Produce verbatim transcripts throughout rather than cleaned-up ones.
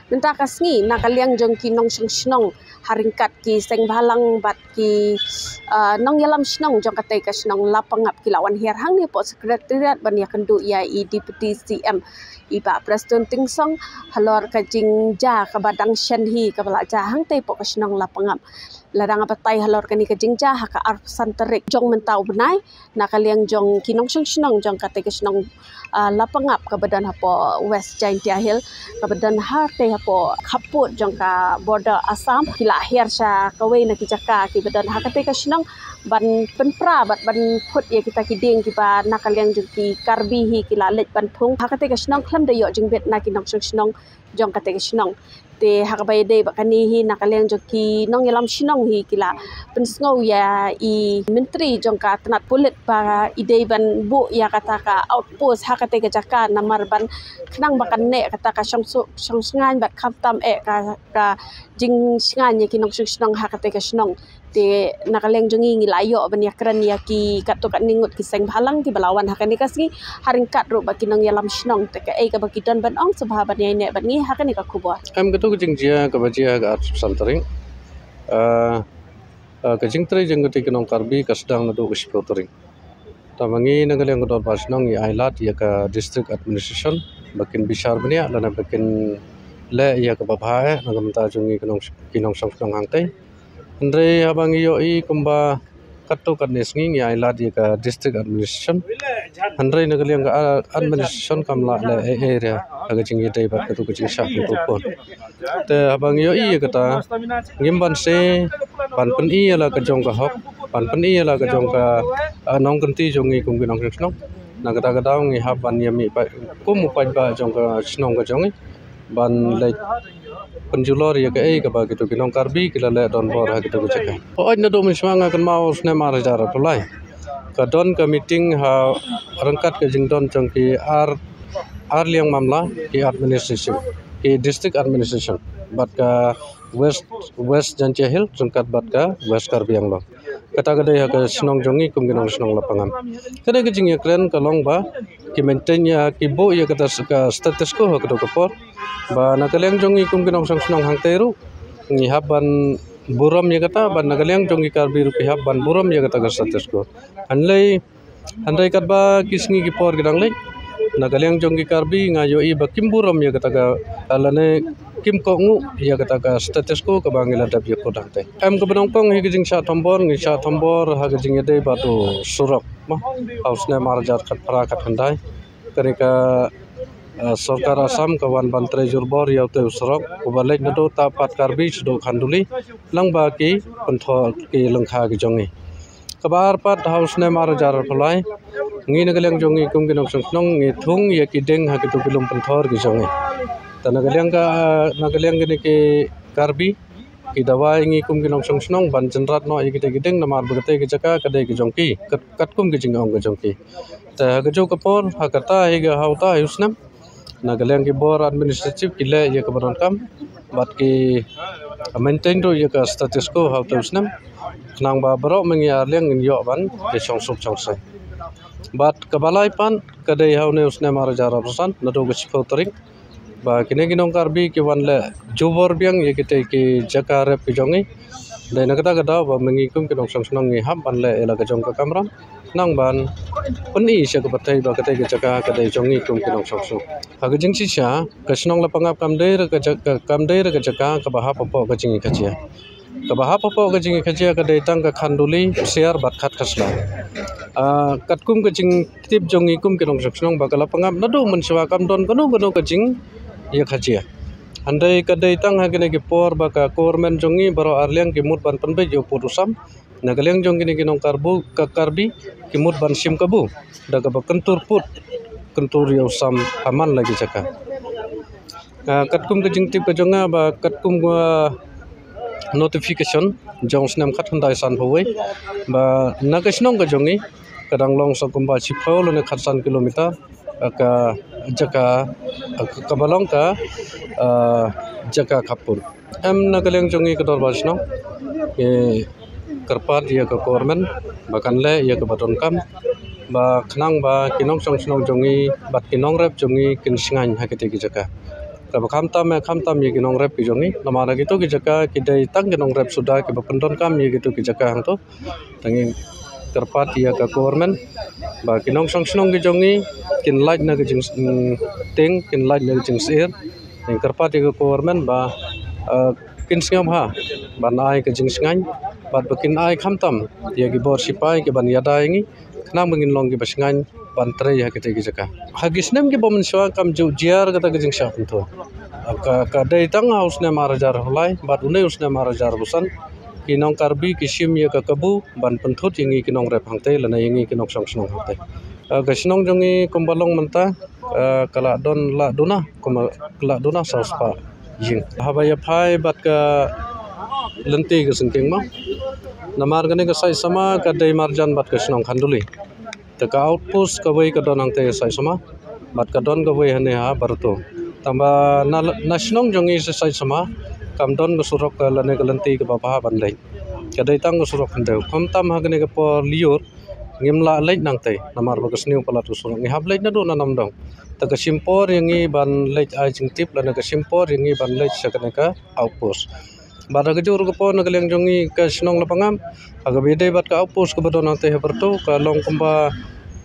Mynta ka sngi na ka liang jong ki nongshong shnong ha ryngkat ki seng bhalang bad ki, ah, nongïalam shnong jong katei ka shnong Lapangap ki la wan hiar hangne hapoh Secretariat ban ïakynduh ïa i Deputy C M i Bah Prestone Tynsong halor ka jingjia kaba dang shen hi kaba la jia hangtei hapoh ka shnong Lapangap. Lada nga batai halor kane ka jingjia ha ka arphew san tarik jong mynta u bnai, na ka liang jong ki nongshong shnong jong katei ka shnong, ah, Lapangap kaba don hapoh West Jaintia Hills, kaba don hatei hapoh khappud jong ka border Assam, ki la hiar sha kawei na ki jaka kiba don ha katei ka shnong ban pynpra bad ban phut ïa kita ki dieng kiba na ka liang jong ki Karbi hi ki la leit ban phung ha katei ka shnong khlem da ïoh jingbit na ki nongshong shnong jong katei ka shnong. Te ha kaba ïadei bad kane hi na ka liang jong ki nongïalam shnong hi ki la pynsngew ïa i myntri jong ka tnat pulit ba i dei ban buh ïa kata ka outpost ha katei ka jaka namar ban khnang ba kan neh kata ka shong su-, shong shngaiñ bad khamtam eh ka, ka jingshngaiñ ïa ki nongshong shnong ha katei ka shnong. Te na ka liang jong ngi ngi la ïoh ban ïakren ïa ki katto katne ngut ki seng bhalang kiba la wan ha kane ka sngi ha ryngkat ruh bad ki nongïalam shnong. Te kaei kaba ki don ban ong sngewbha ban ïaineh bad ngi ha kane ka khubor. Em, kato ka jingjia kaba jia ha ka arphew san tarik. Ah, ah, ka jingtrei jong katei ki nong Karbi ka sdang naduh ka shiphew tarik. Te ma ngi na ka liang ka dorbar shnong ngi ai lad ïa ka district administration ba kin bishar bniah lane ba kin leh ïa kaba bha eh na ka bynta jong ngi ki nong, ki nongshong shnong hangtei. Hynrei haba ngi ïohi kumba katto katne sngi ngi ai lad ïa ka district administration, hynrei na ka liang ka, ah, administration kam lah leh ei ei ruh ha ka jingïadei bad kato ka jingshah pyntuh pun. Te haba ngi ïohi ïa kata, ngim banse ban pyni ïa la ka jong ka hok, ban pyni ïa la ka jong ka, ah, nongkynti jong ngi kum ki nongshong shnong. Na kata ka daw ngi hap ban ïa mih pat kum u paidbah jong ka shnong ka jong ngi ban leit pynjulor ïa kaei kaba kito ki nong Karbi ki la leh donbor ha kito ki jaka. Hooid, naduh mynshuwa nga kynmaw u snem ar hajar arphew lai ka don ka meeting ha ryngkat ka jingdon jong ki ar, ar liang mamla, ki administration, ki district administration bad ka West, West Jaintia Hills ryngkat bad ka West Karbi Anglong. Kata ka dei ha ka shnong jong ngi kum ki nong shnong Lapangap. Ka dei ka jingïakren ka long ba ki maintain ïa, ki buh ïa kata s-, ka status quo ha kato ka por. Ba na ka liang jong ngi kum ki nongshong shnong hangtei ruh ngi hap ban burom ïa kata, ba na ka liang jong ki Karbi ruh ki hap ban burom ïa kata ka status quo. Hynrei, hynrei katba ki sngi ki por ki dang leit, na ka liang jong ki Karbi nga ïohi ba kim burom ïa kata ka, lane kim kohnguh ïa kata ka status quo kaba ngi la dep ïa put hangtei. Em, kaba nyngkong hi ka jingshah thombor, ngi shah thombor ha ka jingïadei bad u surok, mo, ha u snem ar hajar khatphra khatkhyndai. Kane ka, eh, sorkar Assam ka wan ban trei jurbor ïa utei u surok uba leit naduh Tapat Karbi shaduh Khanduli, lyngba ki pynthor ki lyngkha ki jong ngi. Kaba ar pat, ha u snem ar hajar arphew lai, ngi na ka liang jong ngi kum ki nongshong shnong ngi thung ïa ki dieng ha kito ki lum pynthor ki jong ngi. Te na ka liang ka, na ka liang kine ki Karbi ki dawa ïa ngi kum ki nongshong shnong ban jynrat noh ïa kita ki dieng namar ba katei ka jaka ka dei ka jong ki, kat, katkum ka jingong ka jong ki. Te ha kajuh ka por, ha kata hi ka, ha uta hi u snem, na ka liang ki bor administrative ki leh ïa kaba donkam bad ki maintain ruh ïa ka status quo ha uta u snem. Khnang ba baroh ma ngi ar liang ngin ïoh ban ïa shong suk shong sai. Bad kaba lai pat ka dei ha une u snem ar hajar arphew san naduh ka shiphew tarik, ba kine ki nong Karbi ki wan leh jubor biang ïa kitei ki jaka rep ki jong ngi. Dei na kata ka daw ba ma ngi kum ki nongshong shnong ngi hap ban leh ïa la ka jong ka kamram, khnang ban pyni sha ka pyrthei ba katei ka jaka ka dei jong ngi kum ki nongshong shnong. Ha ka jingshisha, ka shnong Lapangap kam dei ruh ka ja-, ka, kam dei ruh ka jaka kaba hap hapoh ka jingïakajia. Kaba hap hapoh ka jingïakajia ka dei tang ka Khanduli, Siar bad Khatkhasla. Ah, katkum ka jingtip jong ngi kum ki nongshong shnong ba ka Lapangap naduh mynshuwa kam don kano kano ka jingïakajia. Hynrei ka dei tang ha kine ki por ba ka government jong ngi baroh ar liang ki mut ban pynbeit ïa u pud u sam. Na ka liang jong kine ki nong Karbu, ka Karbi, ki mut ban shim kabu da kaba kyntur pud, kyntur ïa u sam ha man la ki jaka. Ah, katkum ka jingtip ka jong nga ba katkum ka notification jong u snem khatkhyndai sanphew wei, ba na ka shnong ka jong ngi ka dang long sa kumba shiphew lane khatsan kilometer, ah, ka jaka, ah, ka, kaba long ka, ah, jaka khappud. Em, na ka liang jong ngi ka dorbar shnong ngi kyrpad ïa ka government ba kan leh ïa kaba donkam ba khnang ba ki nongshong shnong jong ngi bad ki nongrep jong ngi kin shngaiñ ha kitei ki jaka. Kaba khamtam eh khamtam ïa ki nongrep ki jong ngi. Namar ha kito ki jaka ki dei tang ki nongrep suda kiba pyndonkam ïa kito ki jaka hangto. Te ngi kyrpad ïa ka government ba ki nongshong shnong ki jong ngi kin lait na ka jing, mm, tieng, kin lait na ka jingsyier. Ngi kyrpad ïa ka government ba, eh, kin sngewbha ban ai ka jingshngaiñ bad ba kin ai khamtam ïa ki bor shipai kiban ïada ïa ngi khnang ba ngin long kiba shngaiñ ban trei ha kito ki jaka. Ha ki snem kiba mynshuwa kam ju jia kata ka jingshah pynthut. Ka, ka dei tang ha u snem ar hajar arphew lai bad une u snem ar hajar arphew san ki nong Karbi ki shim ïa ka kabu ban pynthut ïa ngi ki nongrep hangtei lane ïa ngi ki nongshong shnong hangtei. Eh, ka shnong jong ngi kumba long mynta, eh, ka la don la duna, kumba ka la duna saw spah ïing. Haba ïa phai bad ka lynti ka syngkien mo. Namar kane ka Saitsama ka dei marjan bad ka shnong Khanduli. Te ka outpost kawei ka don hangtei Saitsama bad ka don kawei hangne ha Barto. Tangba na, na shnong jong ngi Saitsama kam don ka surok ka lane ka lynti kaba bha ban leit. Ka dei tang ka surok khyndew. Khamtam ha kane ka por lyiur ngim lah leit nangtei namar ba ka sniew palat ka surok. Ngi hap leit naduh na Namdong. Te ka shim por ïa ngi ban leit ai jingtip lane ka shim por ïa ngi ban leit sha kane ka outpost. Bad ha kajuh ruh ka por na ka liang jong ngi ka shnong Lapangap ha kaba ïadei bad ka outpost kaba don hangtei ha Barto ka long kumba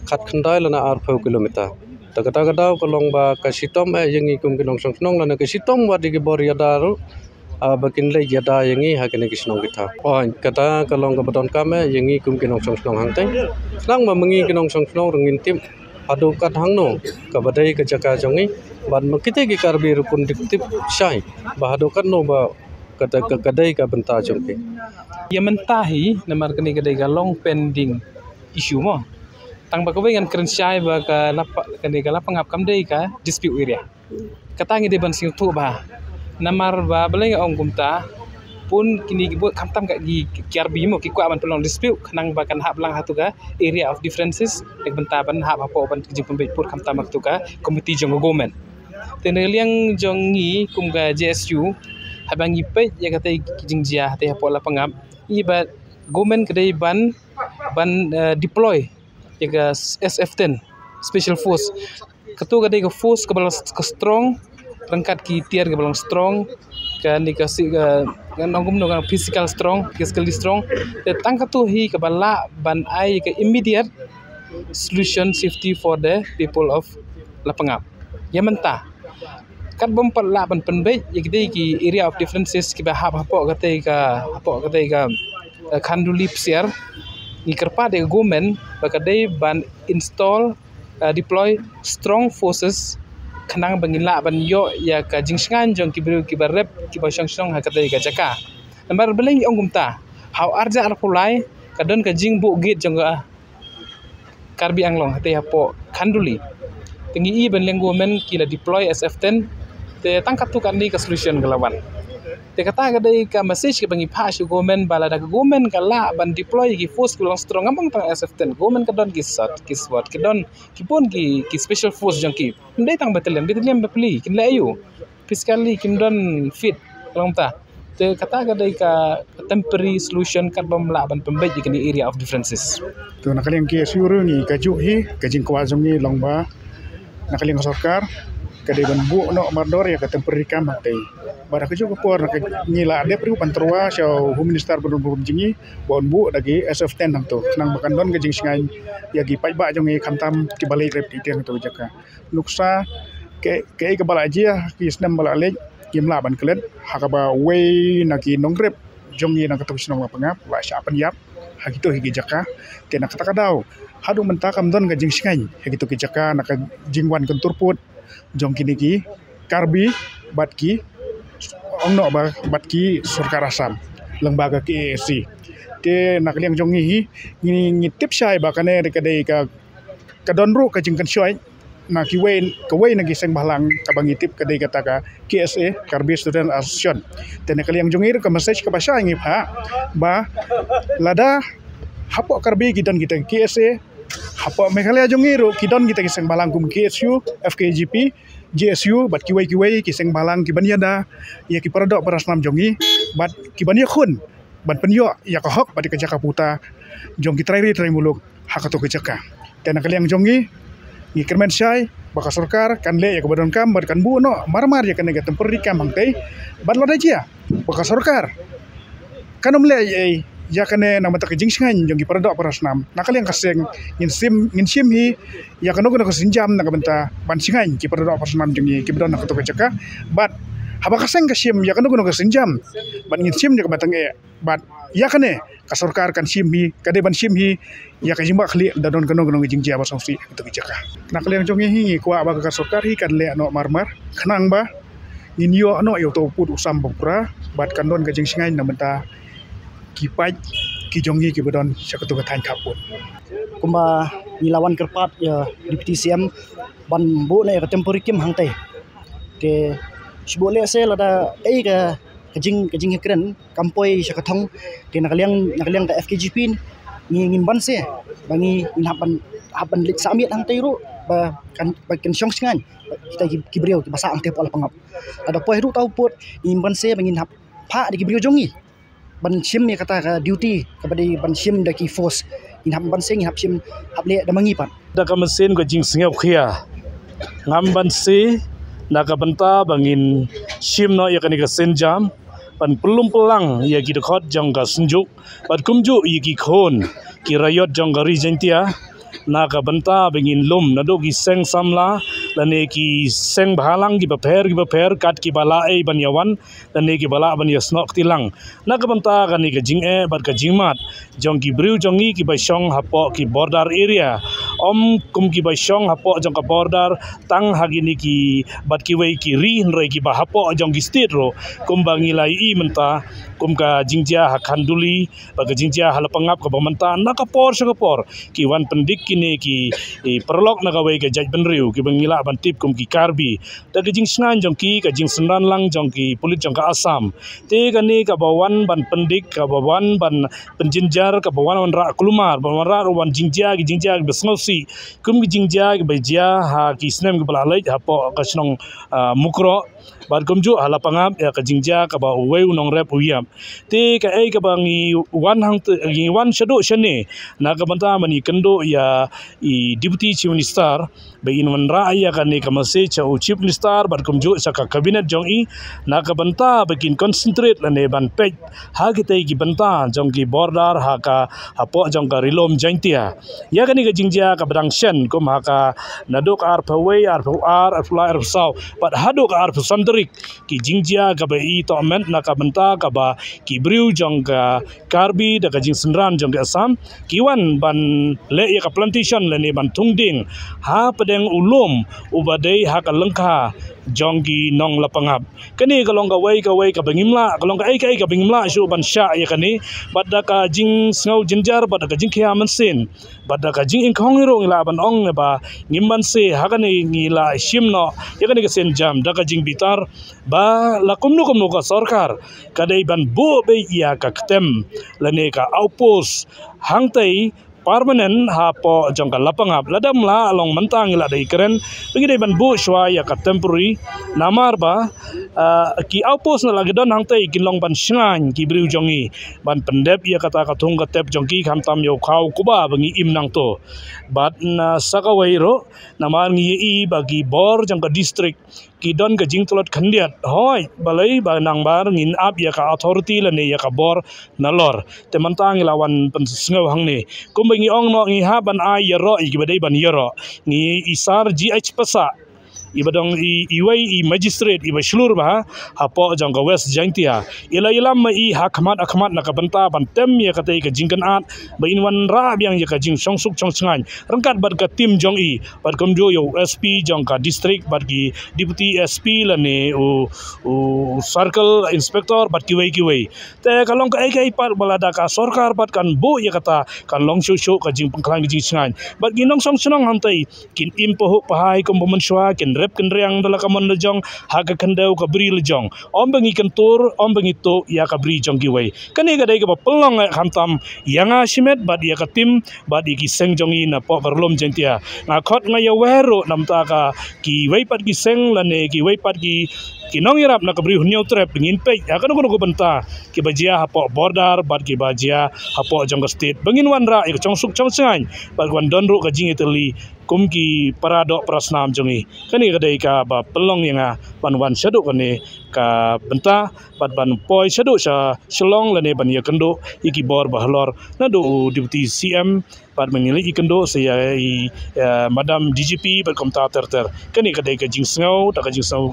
khatkhyndai lane arphew kilometer. Te kata ka daw ka long ba ka shitom eh ïa ngi kum ki nongshong shnong lane ka shitom wat ïa ki bor ïada ruh, ah, ba kin leit ïada ïa ngi ha kine ki shnong ki thaw. Oi, kata ka long kaba donkam eh ïa ngi kum ki nongshong shnong hangtei. Khnang ba ma ngi ki nongshong shnong ruh ngin tip haduh kat hangno kaba dei ka jaka jong ngi bad ma kitei ki Karbi ruh kin tip shai ba haduh katno ba kata ka, ka dei ka bynta jong ki. Ïa mynta hi namar kane ka dei ka long pending issue mo. Tang ba kawei ngan kren shai ba ka Lapa, kane ka Lapangap kam dei ka dispute area. Kata ngi dei ban sngewthuh bha. Namar ba balei nga ong kumta, pun kine ki bud khamtam ka ki, ki Karbi mo ki kwah ban pynlong dispute khnang ba kan hap lang ha tu ka area of differences. Dei bynta ban hap hapoh ban ki jingpynbeit pud khamtam ha tu ka komiti jong ka government. Te na liang jong ngi kum ka J S U haba ngi peit ïa katei ki jingjia hatei hapoh Lapangap, i ba government ka dei ban, ban, eh, deploy ïa ka S F ten Special Force. Katu ka dei ka force kaba long ka strong ryngkat ki tiar kaba long strong, kane ka si ka, ka nongkum nong physical strong, physically strong. Te tang katu hi kaba lah ban ai ka immediate solution safety for the people of Lapangap. Ïa mynta kat bym pat lah ban pynbeit ïa ki dei ki area of differences kiba hap hapoh katei ka, hapoh katei ka, eh, Khanduli Psiar. Ngi kyrpad ïa ka government ba ka dei ban install, eh, deploy strong forces khnang ba ngin lah ban ïoh ïa ka jingshngaiñ jong ki briew kiba rep kiba shong shnong ha katei ka jaka. Namar balei ngi ong kumta, ha u ar hajar arphew lai ka don ka jingbuh gate jong ka Karbi Anglong hatei hapoh Khanduli. Te ngi i ban liang government ki la deploy S F ten. Te tang katu kane ka solution ka la wan. Te kata ka dei ka message kaba ngi phah sha government ba lada ka government ka lah ban deploy ki force ki long strong, ngam ong tang S F ten, government ka don ki SOT, ki SWAT, ki don ki bun ki, ki special force jong ki. Ym dei tang battalion, battalion ba pli kin leh aiu? Physically kim don fit, long ta. Te kata ka dei ka temporary solution kat bym lah ban pynbeit ïa kane area of differences. To na ka liang K S U ruh ngi kajuh hi ka jingkwah jong ngi long ba na ka liang sorkar ka dei ban buh noh mardor ïa ka temporary camp hangtei. Bad ha kajuh ka por na ka ngi la dep ruh ban tyrwa sha u Home Minister ba don burom jong ngi ba un buh da ki S F ten hangto khnang ba kan don ka jingshngaiñ ïa ki paidbah jong ngi khamtam kiba leit rep ki tieng hangto ka jaka. Nuksa kaei kaei kaba la jia ki snem ba la leit, ngim lah ban klet ha kaba wei na ki nongrep jong ngi na kato ka shnong Lapangap la shah pynïap ha kito hi ki jaka. Te na kata ka daw haduh mynta kam don ka jingshngaiñ ha kito ki jaka na ka jingwan kyntur pud jong kine ki Karbi bad ki ong noh ba bad ki sorkar Assam lyngba ka K A S C. Te na ka liang jong ngi hi ngi, ngi tip shai ba kane ka dei ka, ka don ruh ka jingkynshoit na kiwei, kawei na ki seng bhalang kaba ngi tip ka dei kata ka K S A, Karbi Student Association. Te na ka liang jong ngi ruh ka message kaba shai ngi phah ba lada hapoh Karbi ki don kita ki K S A, hapoh Meghalaya jong ngi ruh ki don kita ki seng bhalang kum K S U, F K J P, J S U bad kiwei kiwei ki seng bhalang kiban ïada ïa ki paradoh parasnam jong ngi bad kiban ïakhun ban pynïoh ïa ka hok bad ïa ka jaka puta jong ki trai ri trai muluk ha kato ka jaka. Te na ka liang jong ngi ngi kyrmen shai ba ka sorkar kan leh ïa kaba donkam bad kan buh noh marmar ïa kane ka temporary camp hangtei. Bad lada jia ba ka sorkar kan ym leh ei ei ïa kane na ka bynta ka jingshngaiñ jong ki paradoh parasnam, na ka liang ka seng ngin shim, ngin shim hi ïa kano kano ka sienjam na ka bynta ban shngaiñ ki paradoh parasnam jong ngi kiba don ha kato ka jaka. Bad haba ka seng ka shim ïa kano kano ka sienjam bad ngin shim ïa kaba tyngeh, bad ïa kane ka sorkar kan shim hi, ka dei ban shim hi ïa ka jingbakla lada don kano kano ka jingjia ba sngewsih ha kato ka jaka. Na ka liang jong ngi hi ngi kwah ba ka sorkar hi kan leh noh marmar khnang ba ngin ïoh noh ïa uto u pud u sam ba pura bad kan don ka jingshngaiñ na ka bynta ki paid ki jong ngi kiba don sha kato ka thaiñ khappud. Kumba ngi la wan kyrpad ïa Deputy C M ban buh noh ïa ka temporary camp hangtei. Te shu buh leh se lada ei ka, ka jing, ka jingkren kam poi sha ka thong. Te na ka liang, na ka liang ka F K J P ngi, ngin ban se ba ngi, ngin hap ban, hap ban leit sah miet hangtei ruh ba kan, ba kan shong shngaiñ kita ki, ki briew kiba sah hangtei hapoh Lapangap. Lada poi ruh uta u pud ngin ban se ba ngin hap phah da ki briew jong ngi ban shim ïa kata ka duty kaba dei ban shim da ki force. Ngin hap ban se, ngin hap shim, hap leh da ma ngi pat. Da ka mynsiem ka jingsngewkhia ngam ban se na ka bynta ba ngin shim noh ïa kane ka sienjam ban pynlum pynlang ïa ki dkhot jong ka Synjuk bad kumjuh ïa ki khun ki raïot jong ka Ri Jaintia na ka bynta ba ngin lum naduh ki seng samla lane ki seng bhalang kiba pher kiba pher kat kiba la ei ban ïawan lane kiba lah ban ïasnoh kti lang na ka bynta kane ka jingeh bad ka jingmad jong ki briew jong ngi kiba shong hapoh ki border area. Ym kum kiba shong hapoh jong ka border tang ha kine ki bad kiwei ki ri hynrei kiba hapoh jong ki state ruh kumba ngi la ïohi mynta kum ka jingjia ha Khanduli bad ka jingjia ha Lapangap kaba mynta na ka por sha ka por ki wan pyndik kine ki, i, paralok na kawei ka jaitbynriew kiba ngi lah ban tip kum ki Karbi. Da ka jingshngaiñ jong ki, ka jingsynran lang jong ki pulit jong ka Assam. Te kane kaba wan ban pyndik, kaba wan ban pynjynjar, kaba wan wanrah kulmar, ban wanrah ruh wan jingjia, ki jingjia kiba sngewsih kum ki jingjia kiba jia ha ki snem kiba la leit hapoh ka shnong, ah, Mukroh bad kumjuh ha Lapangap ïa ka jingjia kaba uwei u nongrep u ïap. Te kaei kaba ngi wan hangtei, ngi wan shaduh shane na ka bynta ban ïakynduh ïa i Deputy Chief Minister ba in wanrah ïa kane ka message sha u Chief Minister bad kumjuh sha ka cabinet jong i na ka bynta ba kin concentrate lane ban peit ha kitei ki bynta jong ki border ha ka hapoh jong ka Ri Lum Jaintia. Ïa kane ka jingjia kaba dang shen kum ha ka naduh ka arphew wei, arphew ar, arphew lai, arphew saw bad haduh ka arphew san tarik ki jingjia kaba i tohmet na ka bynta kaba ki briew jong ka Karbi da ka jingsynran jong ka Assam ki wan ban leh ïa ka plantation lane ban thung dieng hapdeng u lum uba dei ha ka lyngkha jong ki nong Lapangap. Kane ka long kawei kawei kaba ngim lah, ka long kaei kaei kaba ngim lah shuh ban shah ïa kane bad da ka jingsngew jynjar bad da ka jingkhia mynsiem bad da ka jingïngkhong ruh ngi lah ban ong ba ngim ban se ha kane ngi la shim noh ïa kane ka sienjam da ka jingbitar ba la kumno kumno ka sorkar ka dei ban buh beit ïa ka ktem lane ka outpost hangtei permanent hapoh jong ka Lapangap. Lada ym lah long mynta ngi lah da i kren ba ngi dei ban buh shuwa ïa ka temporary namar ba, ah, ki outpost na la ki don hangtei kin long ban shngaiñ ki briew jong ngi ban pyndep ïa kata ka thung ka tep jong ki khamtam ïa u khaw kuba ba ngi im nangto. Bad na sa kawei ruh namar ngi ïohi ba ki bor jong ka district ki don ka jingtlot khyndiat. Hooid, balei ba nangbar ngin ap ïa ka authority lane ïa ka bor nalor. Te mynta ngi la wan pynsngew hangne. Kumba ngi ong noh ngi hap ban ai ïaroh ïa kiba dei ban ïaroh. Ngi i Sir G H Passah iba dong i, iwei i magistrate iba shlur bha hapoh jong ka West Jaintia. I la ïalam ma i ha khmat ha khmat na ka bynta ban tem ïa katei ka jingkynad ba in wanrah biang ïa ka jingshongsuk shongshngaiñ ryngkat bad ka team jong i bad kumjuh ïa u S P jong ka district bad ki deputy S P lane u, u circle inspector bad kiwei kiwei. Te ka long kaei kaei pat ba lada ka sorkar pat kan buh ïa kata kan long shuh shuh ka jingpynkhlaiñ ka jingshngaiñ. Bad ki nongshong shnong hangtei kin im pahuh pahai kumba mynshuwa, kin rep kin riang da la ka mon la jong ha ka khyndew ka bri la jong. Ym ba ngi kyntur, ym ba ngi tuh ïa ka bri jong kiwei. Kane ka dei kaba pynlong eh khamtam ïa nga shimet bad ïa ka team bad ïa ki seng jong ngi napoh ka Ri Lum Jaintia. Nga khot nga ïawer ruh namar ka kiwei pat ki seng lane kiwei pat ki ki nongïarap na ka Bri u Hynñiewtrep ba ngin peit ïa kano kano ka bynta kiba jia hapoh border bad kiba jia hapoh jong ka state ba ngin wanrah ïa ka chongsuk chongshngaiñ bad ka wan don ruh ka jingïatylli kum ki para doh para snam jong ngi. Kane ka dei kaba pynlong ïa nga ban wan shaduh kane ka bynta bad ban poi shaduh sha Shillong lane ban ïakynduh ïa ki bor ba halor naduh u Deputy C M bad mynta ngi ïakynduh sa ïa i, eh, Madam D G P bad kumta ter ter. Kane ka dei ka jingsngew da ka jingsngew,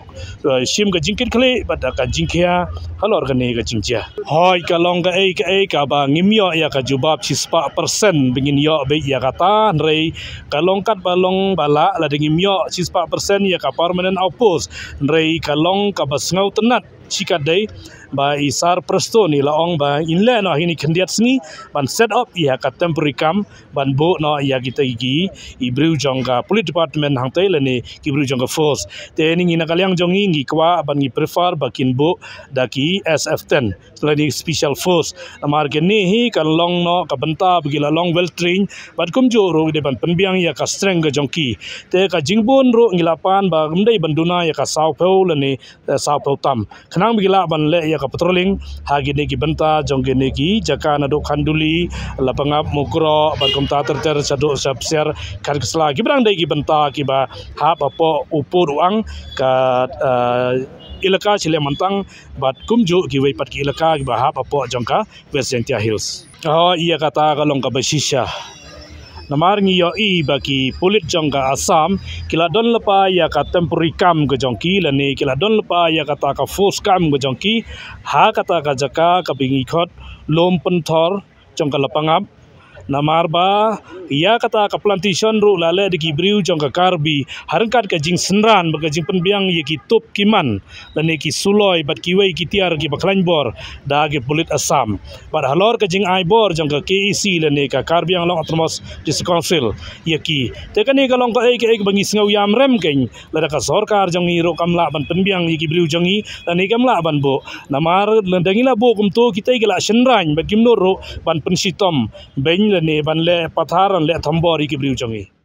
eh, shim ka jingkitkhlieh bad da ka jingkhia halor kane ka jingjia. Hooid, ka long kaei kaei kaba ngim ïoh ïa ka jubab shispah percent ba ngin ïoh beit ïa kata, hynrei ka long katba long ba lah, lada ngim ïoh shispah percent ïa ka permanent outpost, hynrei ka long kaba sngewtynnad shikatdei ba i Sir Prestone i la ong ba in leh noh ha kine khyndiat sngi ban set up ïa ka temporary camp ban buh noh ïa kita ki, i briew jong ka police department hangtei lane ki briew jong ka force. Te ngi na ka liang jong ngi ngi kwah bad ngi prefer ba kin buh da ki S F ten lane special force. Namar kine hi kan long noh ka bynta ba ki la long well trained bad kumjuh ruh ki dei ban pynbiang ïa ka strength ka jong ki. Te ka jingbun ruh ngi la pan ba ym dei ban duna ïa ka sawphew lane, eh, sawphew tam. Khnang ba ki lah ban leh ïa ka patrolling ha kine ki bynta jong kine ki jaka naduh Khanduli, Lapangap, Mukroh bad kumta ter ter shaduh sha Psiar, Khatkasla, kiba dang dei ki bynta kiba hap hapoh u pud u ang ka, eh, Elaka Shilliang Myntang bad kumjuh kiwei pat ki elaka kiba hap hapoh jong ka West Jaintia Hills. Oh, ïa kata ka long kaba shisha. Namar ngi ïohi ba ki pulit jong ka Assam ki la don lypa ïa ka temporary camp ka jong ki lane ki la don lypa ïa kata ka force camp ka jong ki ha kata ka jaka kaba ngi khot Lum Pynthor jong ka Lapangap. Namar ba ïa kata ka plantation ruh la leh da ki briew jong ka Karbi ha ryngkat ka jingsynran bad ka jingpynbiang ïa ki tup ki man lane ki suloi bad kiwei ki tiar kiba khlaiñ bor da ki pulit Assam. Bad halor ka jingai bor jong ka K A C lane ka Karbi Anglong Autonomous District Council ïa ki. Te kane ka long kaei kaei kaba ngi sngew ïam rem kein lada ka sorkar jong ngi ruh kam lah ban pynbiang ïa ki briew jong ngi lane kam lah ban buh. Namar lada ngi la buh kumto kita ki la shynraiñ bad kim nud ruh ban pynshitom beiñ lane ban leh pathar lane leh thombor ïa ki briew jong ngi.